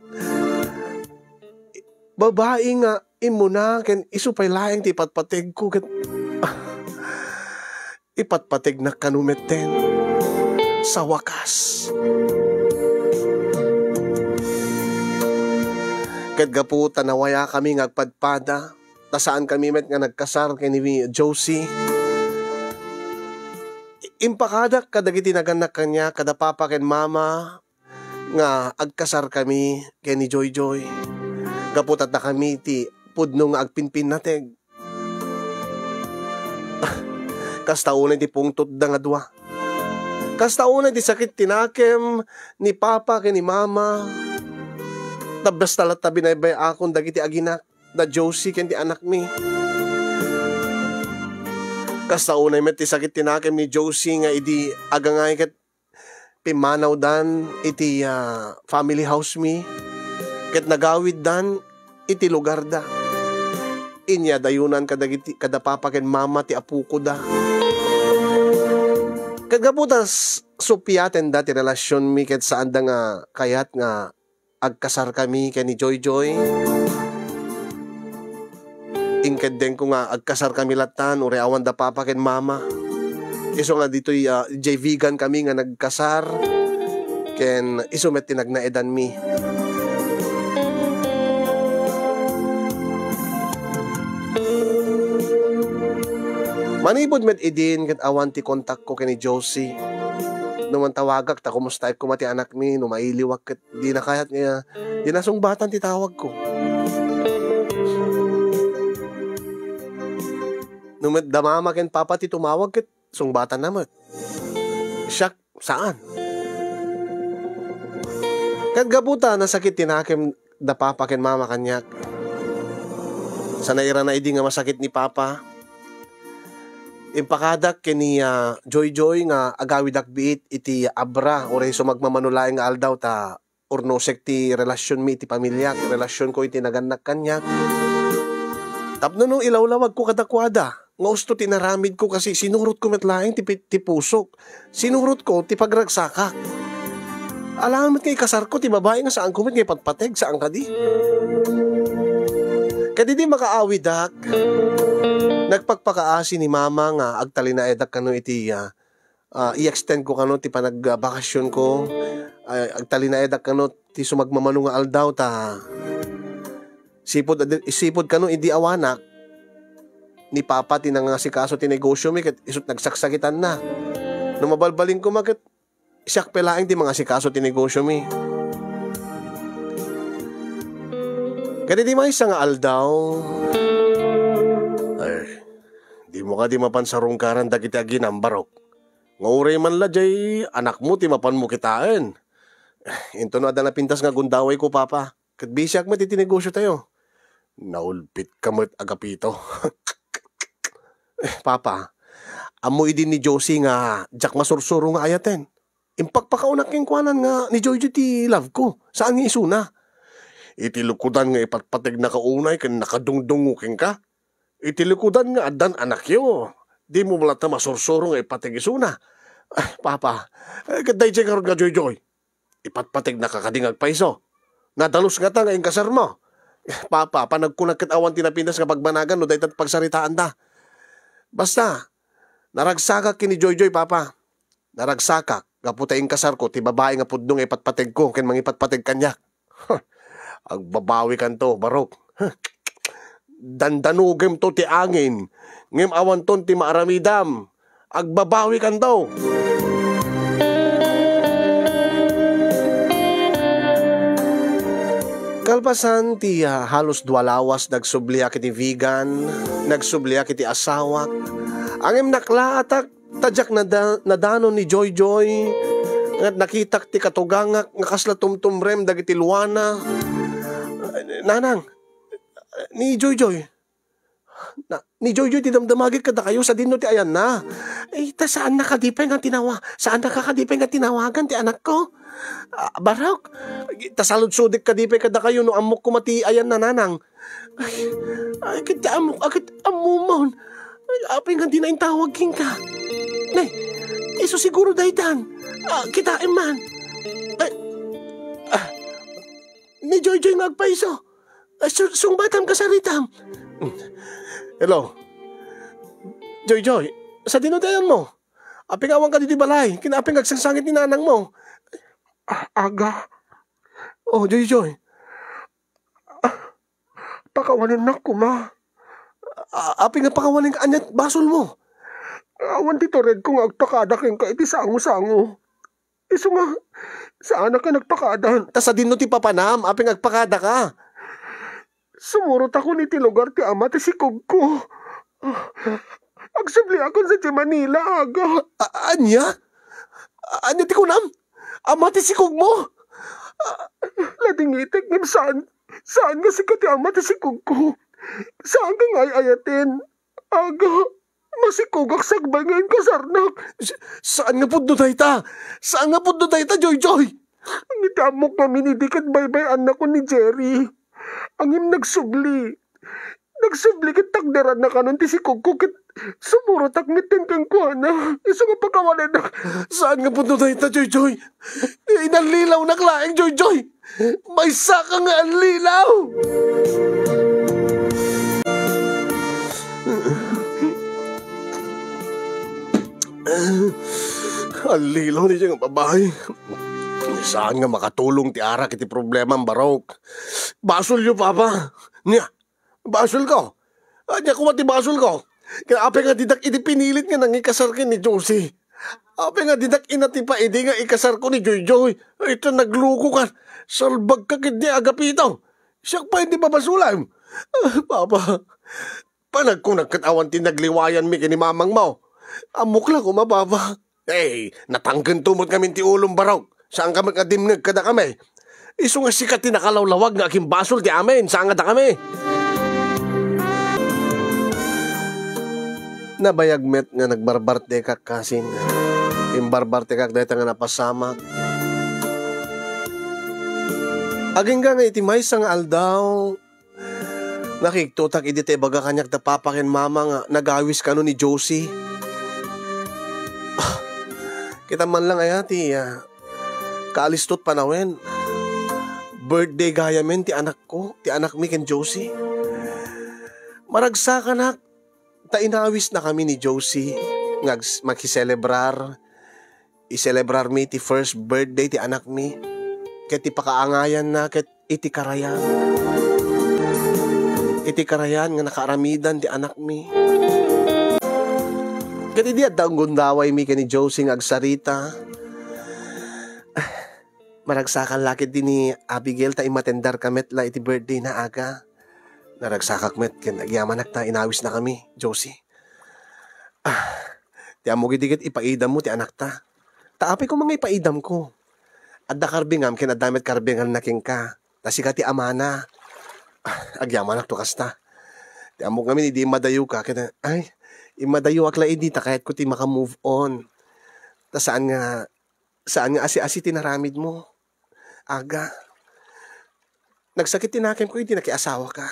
babai nga immuna ken isu pay laeng ti ipatpategko ket, ah, ipatpategnak kano metten. Sa wakas. Ket gapu ta nawayakami nga agpadpada, ta saankami met nga nagkasar ken ni Josie, impakadak kadagiti nagannak kaniak, kada papa ken mama, nga agkasarkami ken ni Joyjoy. Gapu ta dakami ti pudno nga agpinpinnateg. Kasta unay ti pungtotda nga dua. Kasta unay ti sakit ti nakem ni papa ken ni mama. Tabbes ta latta binaybay-akon dagiti aginak, da Josie ken ti anakmi. Kasta unay met ti sakit ti nakem ni Josie nga idi agangay ket pimmanawdan iti, ah, family house mi, ket nagawiddan iti lugarda. Inyadayonan kadagiti, kada papa ken mama ti apokoda. Ket gapu ta s-, supiatenda ti relasionmi ket saanda nga kayat nga agkasarkami ken ni Joyjoy. Inkeddengko nga agkasarkami lattan, uray awan da papa ken mama. Isu nga ditoy, ah, idiay Vigan kami nga nagkasar, ken isu met ti nagnaedanmi. Manipud met idin, ket awan ti kontakko ken ni Josie. No mantawagak, ta kumustaek koma ti anakmi, no mailiwak, ket dina kayat nga, dina sungbatan ti tawagko. No met da mama ken papa ti tumawag, ket sungbatanna met. Siak, saan. Ket gapu ta nasakit ti nakem da papa ken mama kaniak. Sana irana idi nga masakit ni papa. Impakadak ken ni, ah, Joyjoy nga agawidak biit iti Abra, uray isu nga agmamano laeng nga aldaw ta urnosek ti relasionmi iti pamiliak, relasionko iti nagannak kaniak. Tapno no ilawlawagko kadakuada, nga usto ti inaramidko, kasi sinurotko met laeng ti pi-, ti pusok. Sinurotko ti pagragsakak. Alangan met nga ikasarko ti babai nga saanko met nga ipatpateg, saan kadi? Kadidi makaawidak, nagpakpakaasi ni Mama nga agtalinaedak kano iti, ah, ah, i-extend ko kano ti panagbakasionko. Ah, agtalinaedak kano ti sumagmamano nga aldaw ta sipud, sipud kano idi awanak, ni Papa ti nangasikaso ti negosiomi ket isut' nagsaksakitanna. No mabalbalin koma ket siak pay laeng ti mangasikaso ti negosiomi. Ket iti maysa nga aldaw, ay, dimo kadi mapan sarungkaran dagiti aginam, Barok? Nga uray man la jay anakmo ti mapanmo kitaen. Intono adda napintas nga gundawayko, Papa. Ket bisiak met iti negosiotayo. Naulpitka met, Agapito. Eh, Papa, ammo idi ni Josie nga diak masursuro nga ayaten. Impakpakaunak kenkuana nga ni Joyjoy ti love ko, saan nga isuna. Iti lukodan nga ipatpategnaka unay ken nakadungdungngo kenka. Iti lukodan nga addan anakyo, dimo latta masursuro nga ipateg isuna. Ah, Papa, eh, ket daydiay ngarud nga Joyjoy, ipatpategnaka kadi nga agpayso? Nadalus ngata nga inkasarmo. Papa, panagkunak ket awan ti napintas nga pagbanagan no dayta ti pagsaritaanda. Basta, naragsakak ken ni Joyjoy, Papa. Naragsakak gapu ta inkasarko ti babai nga pudno nga ipatpategko ken mangipatpateg kaniak. Agbabawikanto, Barok. Dandanugemto ti angin, ngem awanton ti maaramidam. Agbabawikanto. Kalpasan ti, ah, halos dua lawas, nagsubliak iti Vigan, nagsubliak iti asawak. Ngem naklaatak ta diak nada-, nadanon ni Joyjoy, nga nakitak ti katugangak nga kasla tumtumrem dagiti luana. Nanang, ni Joyjoy, na, ni Joyjoy ti damdamagek kadakayo sadino ti ayanna. Eh, ta saanna kadi pay nga tinawa-, saanna ka kadi pay nga tinawagan ti anakko? Ah, Barok, ta saludsodek kadi pay kadakayo no ammok koma ti ayanna, Nanang. Ay, ay, ket ti ammok, a, ket ammomon. Ay, apay nga dina intawag kenka? Ne, isu siguro daytan. Ah, kitaem man. Ay, ah, ni Joyjoy nga agpayso. Ay, su-, sungbatam, kasaritam. Hello. Joyjoy, sadino ti ayanmo? Apay nga awanka ditoy balay? Ken apay nga agsangsangit ni nanangmo? Ah, aga. Oh, Joyjoy. Pakawanennak koma. A-, apay nga pakawanen, ania basolmo? Awan ti turedko nga agpakada kenka iti sango-sango. Isu nga, saanak a nagpakada. Ta sadino ti papanam, apay nga agpakadaka? Sumurotakon iti lugar ti ama ti sikogko. Agsubliakon sadiay Manila, aga. A-, ania? Ania ti kunam? Ama ti sikogmo? Ladingitek, ngem saan, saan nga sika ti ama ti sikogko. Saanka nga ay-ayaten. Aga, masikogak sakbay nga inkasarnak. S-, saan nga pudno dayta? Saan nga pudno dayta, Joyjoy? Ngem iti ammok ngamin idi ket baybay-annakon ni Jerry. Ngem nagsubli. Nagsubli ket takderannakanon ti sikogko ket sumurotak metten kenkuana. Isu nga pakawanennak. Saan nga pudno dayta, Joyjoy? Inallilawnak laeng, Joyjoy! Maysaka nga allilaw! Allilaw ni nga babai. Saan nga makatulong ti arak iti problemam, Barok? Basolyo, Papa. Nia, basolko. Ania koma ti basolko? Ket apay nga didak idi pinilit nga nangikasar ken ni Josie? Apay nga didak inatipa idi nga ikasarko ni Joyjoy? Ay, ta naglukoka. Salbagka ketdi, Agapito. Siak pay ti babasolem. Ah, Papa, panagkunak ket awan ti nagliwayanmi ken ni mamangmo. Ammok la koma, Papa. Ey, natanggento met ngamin ti ulom, Barok. Saanka met nga dimngeg kadakami. Isu nga sika ti nakalawlawag nga agimbasol ti amin, saan nga dakami. Nabayag met nga nagbarbartekak, kasin. Imbarbartekak dayta nga napasamak. Agingga nga iti maysa nga aldaw, Nakigtotak idi ta ibaga kaniak da papa ken mama nga nagawis kano ni Josie. Ah, kita man lang aya ti, ah, kaalistot panawen. Birthday gayamen ti anakko, ti anakmi ken Josie. Maragsakanak, ta inawisnakami ni Josie nga ags-, makiselebrar. Iselebrarmi ti first birthday ti anakmi, ket ti pakaangayanna ket iti karayan. Iti karayan nga nakaaramidan ti anakmi. Ket idi adda gundawaymi ken ni Josie nga agsarita, maragsakan la ketdi ni Abigail ta immatendarka met la iti birthday na, aga. Naragsakak met ken agyamanak ta inawisnakami, Josie. Ah, ti ammok idi ket ipaidammo ti anakta. Ta apay koma nga ipaidamko? Adda karbingam ken adda met karbinganna kenka. Ta sika ti amana. Ah, agyamanak to kasta. Ti ammok ngamin idi immadayoka ket, ay, immadayuak la idi ta kayatko ti maka-move on. Ta saan nga, saan nga asi-asi ti naramidmo. Aga. Nagsakit ti nakemko idi nakiasawaka.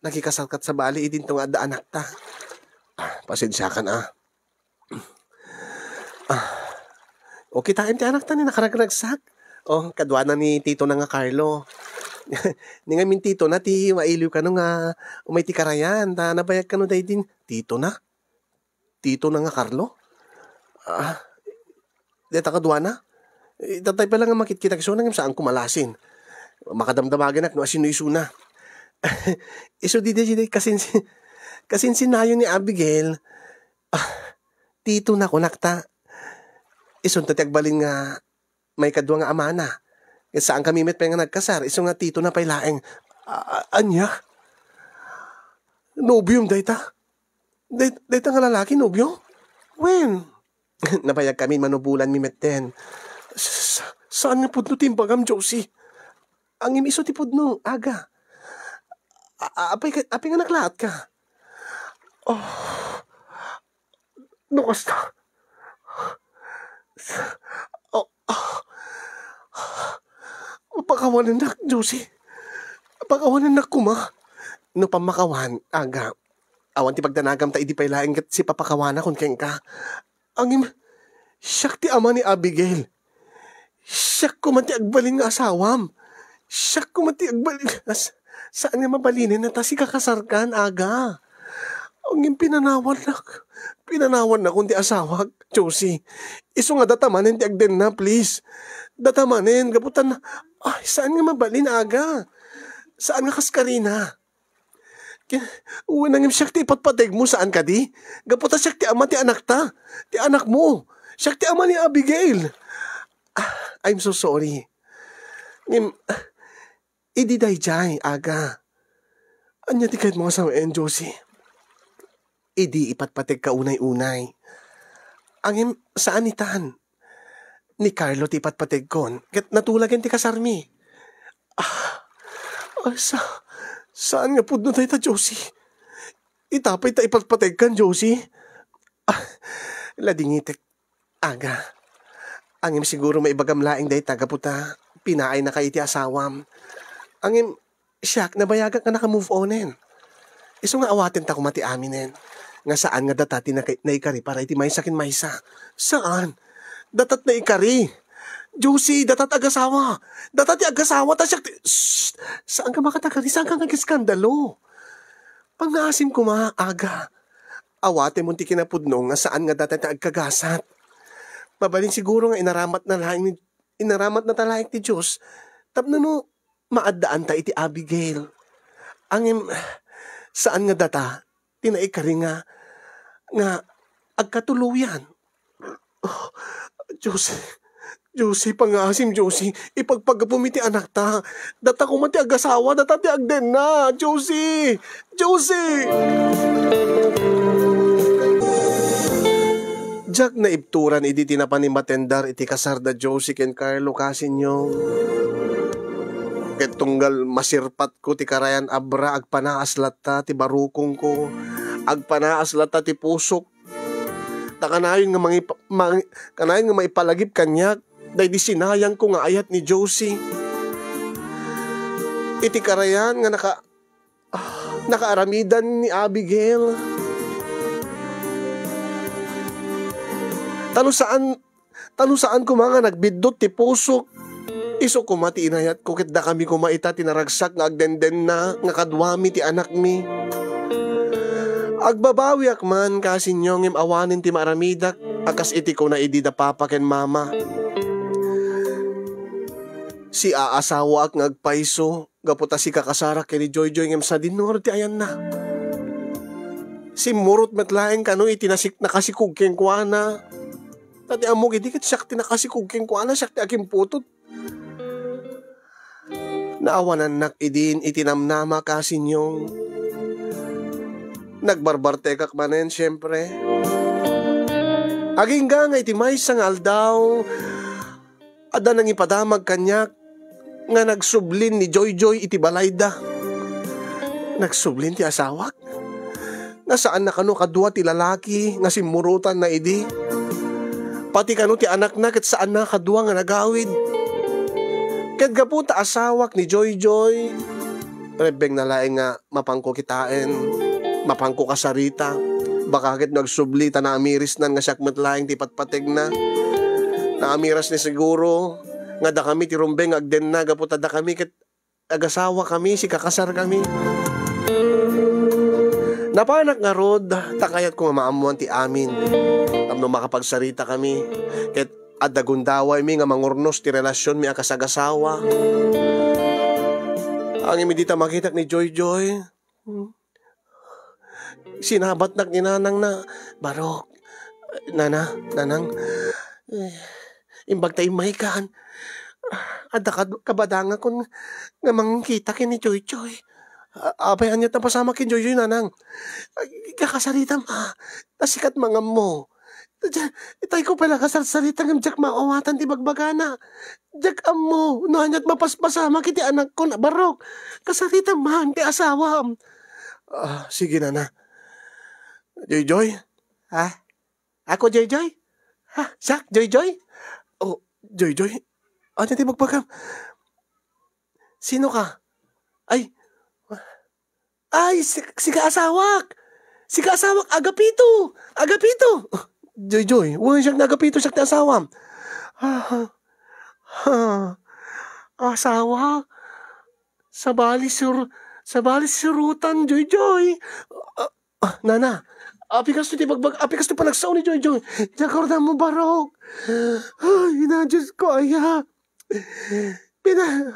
Nakikasarkat sabali idinto nga adda anakta. Ah, pasensiakan, ah. Ah. O, kitaem ti anakta ni nakaragragsak. O, kaduana ni titona nga Carlo. Ni ngamin titona ti mailiw kano nga umay ti karayan. Ta nabayag kano daydin titona? Titona nga Carlo? Ah, deta kaduana? Itatay pa lang nga makitkitak isu, ngem saanko malasin. Makadamdamagenak no asino isuna. Isu didi, didi, kasinsi-, kasinsinayo ni Abigail. Ah, titona kunak ta. Isunto ti agbalin nga maikadua nga amana. Ket saankami met pay nga nagkasar, isu nga titona pay laeng. A-, a-, ania? Nobiom dayta? Day-, dayta nga lalaki, nobio? Wen? Nabayagkami manubolanmi metten. Sa-, sa-, saan nga pudno ti imbagam, Josie? Ngem isu ti pudno, aga. A-, a-, apay ka, apay nga naklaat ka? Oh, no kasta. Oh, ah. Pakawanennak, Josie. Pakawanennak koma. No pammakawan, aga. Awan ti pagdanagam ta idi pay laeng ket sipapakawanakon kenka. Ngem, siak ti ama ni Abigail. Siak koma ti agbalin nga asawam. Siak koma ti agbalin nga as-, saan nga mabalinen ta sikakasarkan, aga. Ngem pinanawannak. Pinanawannakon ti asawak, Josie. Isu nga data manen ti agdenna, please. Data manen, gapu ta na-, ay, saan nga mabalin, aga. Saan nga kaskarina. Ken, wen, ngem siak ti ipatpategmo, saan kadi? Gapu ta siak ti ama ti anakta, ti anakmo. Siak ti ama ni Abigail. Ah, I'm so sorry. Ngem, idi daydiay, aga. Ania ti kayatmo nga sawen, Josie? Idi ipatpategka unay-unay. Ngem, saan itan. Ni Carlo ti ipatpategkon, ket natulagen ti kasarmi. Ah, ay, sa-, saan nga pudno dayta, Josie? Ita pay ta ipatpategkan, Josie? Ah, ladingitek, aga. Ngem siguro maibagam laeng dayta gapu ta pinaay na kay iti asawam. Ngem, siak, nabayagak nga naka-move onen. Isu nga awaten ta koma ti aminen. Nga saan nga data ti naka-, naikari para iti maysa ken maysa. Saan? Datat naikari. Josie, datat agasawa. Datat ti agasawa, ta siak ti, shh! Saan ka makatagari? Saan ka nga iskandalo? Pangngaasim koma, aga. Awatem ti kinapudno nga saan nga data ti agkagasat. Mabalin siguro nga inaramat na laeng ni, inaramat na ta laeng ti Dios. Tapno no, maaddaan ta iti Abigail. Ngem, saan nga data ti naikari nga, nga agkatuloyan. Oh, Josie, Josie, pangngaasim, Josie, ipagpagapum iti anakta. Data koma ti agasawa, data ti agdenna, Josie! Josie! Diak naibturan idi ti napan immatendar iti kasar da Josie ken Carlo, kasinyo. Ket tunggal masirpatko ti karayan abra, agpanaas latta ti barukongko, agpanaas latta ti pusok. Ta kanayon nga mangipa-, mang-, kanayon nga maipalagip kaniak daydi sinayangko nga ayat ni Josie. Iti karayan nga naka-, ah, nakaaramidan ni Abigail. Ta no saan, ta no saan koma nga nagbiddut ti pusok, isu koma ti inayatko ket dakami koma ita ti naragsak nga agdendenna nga kaduami ti anakmi. Agbabawiak man, kasinyo, ngem awanen ti maaramidak a kas iti kuna idi da papa ken mama. Siaasawaak nga agpayso gapu ta sikakasarak ken ni Joyjoy ngem sadino ti ayanna. Simmurot met laeng kano iti nasik-, nakasikog kenkuana. Ta ti ammok idi ket siak ti nakasikog kenkuana, siak ti akimputod. Naawanannak idin iti namnama, kasinyong. Nagbarbartekak manen, siempre. Agingga nga iti maysa nga aldaw, adda nangipadamag kaniak nga nagsublin ni Joyjoy iti balayda. Nagsublin ti asawak? Nga saanna kano kadua ti lalaki nga simmurotanna idi? Pati kano ti anakna ket saanna kadua nga nagawid? Ket gapu ta asawak ni Joyjoy, rebbengna laeng nga mapanko kitaen, mapanko kasarita. Baka ket no agsubli ta naamirisnan nga siak met laeng ti patpategna. Naamiras ni siguro nga dakami ti rumbeng nga agdenna gapu ta dakami ket agasawakami, sikakasarkami. Napanak ngarud, ta kayatko nga maammoan ti amin. Tapno makapagsaritakami, ket adda gundawaymi nga mangurnos ti relasionmi a kasagasawa. Ngem idi ta makitak ni Joyjoy, hmm, sinabatnak ni nanangna, "Barok, nana, nanang, eh, imbag ta immaykan, adda kad-, kabadangakon nga mangkita ken ni Joyjoy. A-, apay, ania ta pasamak ken Joyjoy, nanang? Ay, kakasaritam, a, ta sika ti mangammo. Diak, itay ko pay la kasarsarita ngem diak maawatan ti bagbagana. Diak ammo no ania ti mapaspasamak iti anakko, Barok. Kasaritam man ti asawam." "Ah, sige, nana." "Joyjoy?" "Ha? Ako, Joyjoy? Ha? Siak, Joyjoy? Oh, Joyjoy? Ania ti bagbagam? Sino ka? Ay, ay, si, sika asawak! Sika asawak, Agapito! Agapito!" "Joyjoy, wen siak ni Agapito, siak ti asawam." "Ah, ha, asawa? Sabali sur-, sabali surotan, Joyjoy." "Ah, ah, nana, apay kastoy ti bagbag-, apay kastoy panagsao ni Joyjoy? Diak kardammo, Barok. Ay, na, Diyos ko, aya. Pina-,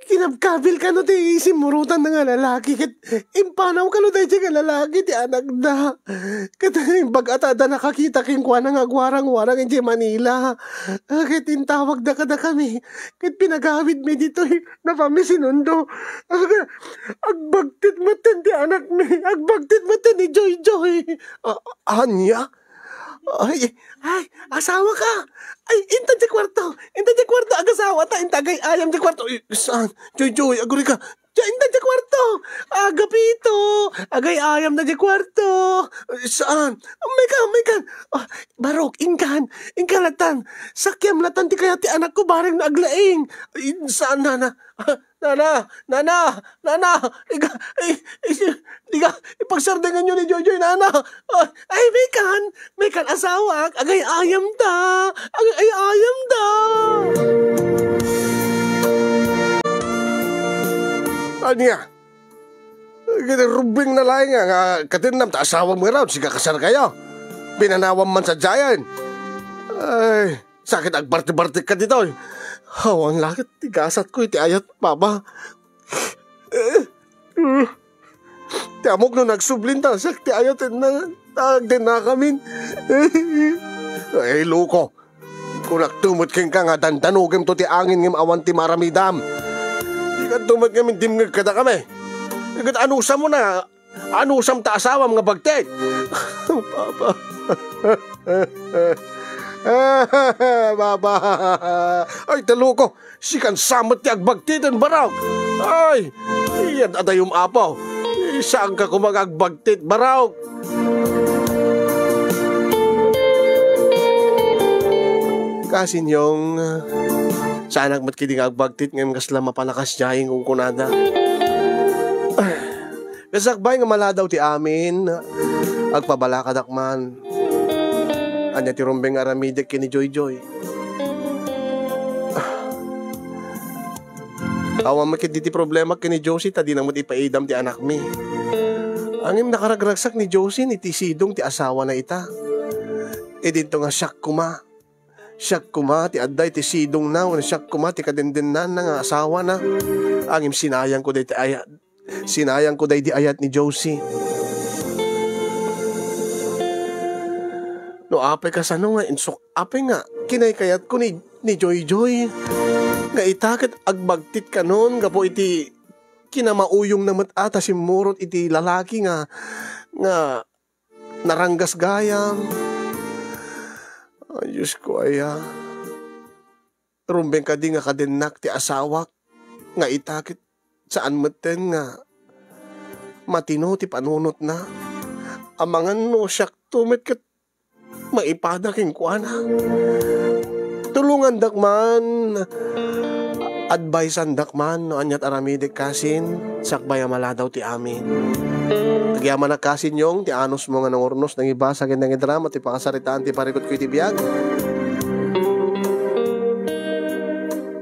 kinabkabil kano ti simmurotan nga lalaki, ket impanaw kano daydiay nga lalaki ti anakda. Ket imbag ta adda nakakita kenkuana nga agwarang-warang idiay Manila. Ket intawagda kadakami, ket pinagawidmi ditoy, napami sinundo. Ag-, agbagtit metten ti anakmi, agbagtit metten ni Joyjoy." "A-, ania? Ay, ay, asawa ka? Ay, inta diay kuarto, inta diay kuarto, agasawata, inta agay-ayam diay kuarto." "Ay, saan? Joyjoy, agurayka." "Diay, inta diay kuarto. Agapito, agay-ayam na diay kuarto." "Ay, saan? Maykan, maykan. Ah, Barok, inkan, inkan latan. Sakiam latan ti kayat ti anakko bareng no aglaing." "Ay, saan, nana? Ah, nana, nana, nana, iga, i-, i-, diga, ipagsardenganyo ni Joyjoy, nana. Ah, ay, maykan, maykan asawak, agay-ayam ta, agay-ayam ta." "Ania? Ket rumbeng na laeng nga, nga katennam ta asawam ngarud, sikakasarkayo. Pinanawam man sadiayen. Ay, sakit agbartibartik ka ditoy. Awan la ket ti gasatko iti ayat, Papa. Ti ammok no nagsublin ta, siak ti ayat, na, agdennakamin." "Ay, loko. Kunakto met kenka nga dandanogem to ti angin ngem awan ti maaramidam. Dikanto met ngamin dimngeg kadakami. Ket anusam na, anusam ta asawam nga bagtit?" "Papa. Papa. Ay, ta loko. Sikan sa met ti agbagtiten, Barok. Ay, yan adayom, Apo. Saanka koma nga agbagtit, Barok." Kasinyong, saanak met kadi nga agbagtit ngem kasla mapalakas diay kunkunada. Sakbay nga maladaw ti amin, agpabala kadak man. Ania ti rumbeng nga aramidek ken ni Joyjoy? Awan met ketdi ti problema ken ni Josie ta dina met ipaidam ti anakmi. Ngem nakaragragsak ni Josie iti sidong ti asawana ita. Idinto nga siak koma. Siak koma ti adda iti sidongna wenno siak koma ti kadendennanna nga asawana. Ngem sinayangko daydi ayat. Sinayangko daydi ayat ni Josie. No apay kasano nga insuk-, apay nga kinaykayatko ni, ni Joyjoy nga ita ket agbagtit kanon gapu iti kinamauyongna met a ta simmurot iti lalaki nga, nga naranggas gayam. Ay, Diyos ko, aya. Rumbeng kadi nga kadennak ti asawak nga ita ket saan metten nga matino ti panunotna. Amangan no siakto met ket maipada kenkuana. Tulongandak man, adviseandak man no aniat aramidek kasin, sakbay a maladaw ti amin. Agyamanak kasin, Yong, ti anusmo nga nangurnos, nangibasa ken nangidrama ti pakasaritaan ti parikutko iti biag.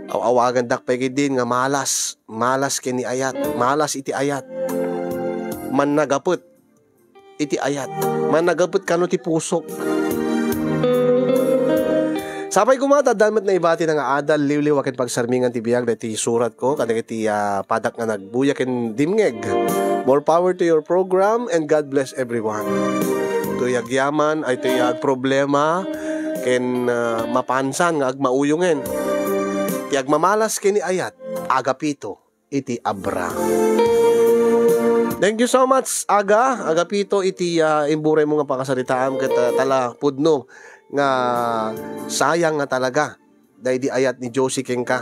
Aw-awagandak pay ketdin nga malas, malas ken ni ayat, malas iti ayat. Mannagapet iti ayat. Mannagapet kano ti pusok. Sapay koma ta addan met naibati nga adal, liwliwa ken pagsarmingan ti biag daytoy suratko kadagiti, ah, padak nga nagbuya ken dimngeg. More power to your program and God bless everyone. Toy agyaman, ay toy agproblema ken, ah, mapansan nga agmauyongen. Ti agmamalas ken ni ayat, agapito iti Abra. Thank you so much, Aga. Agapito iti, ah, imburay mo nga pakasaritaam ket, ah, tala pudno nga sayang nga talaga daydi ayat ni Josie kenka.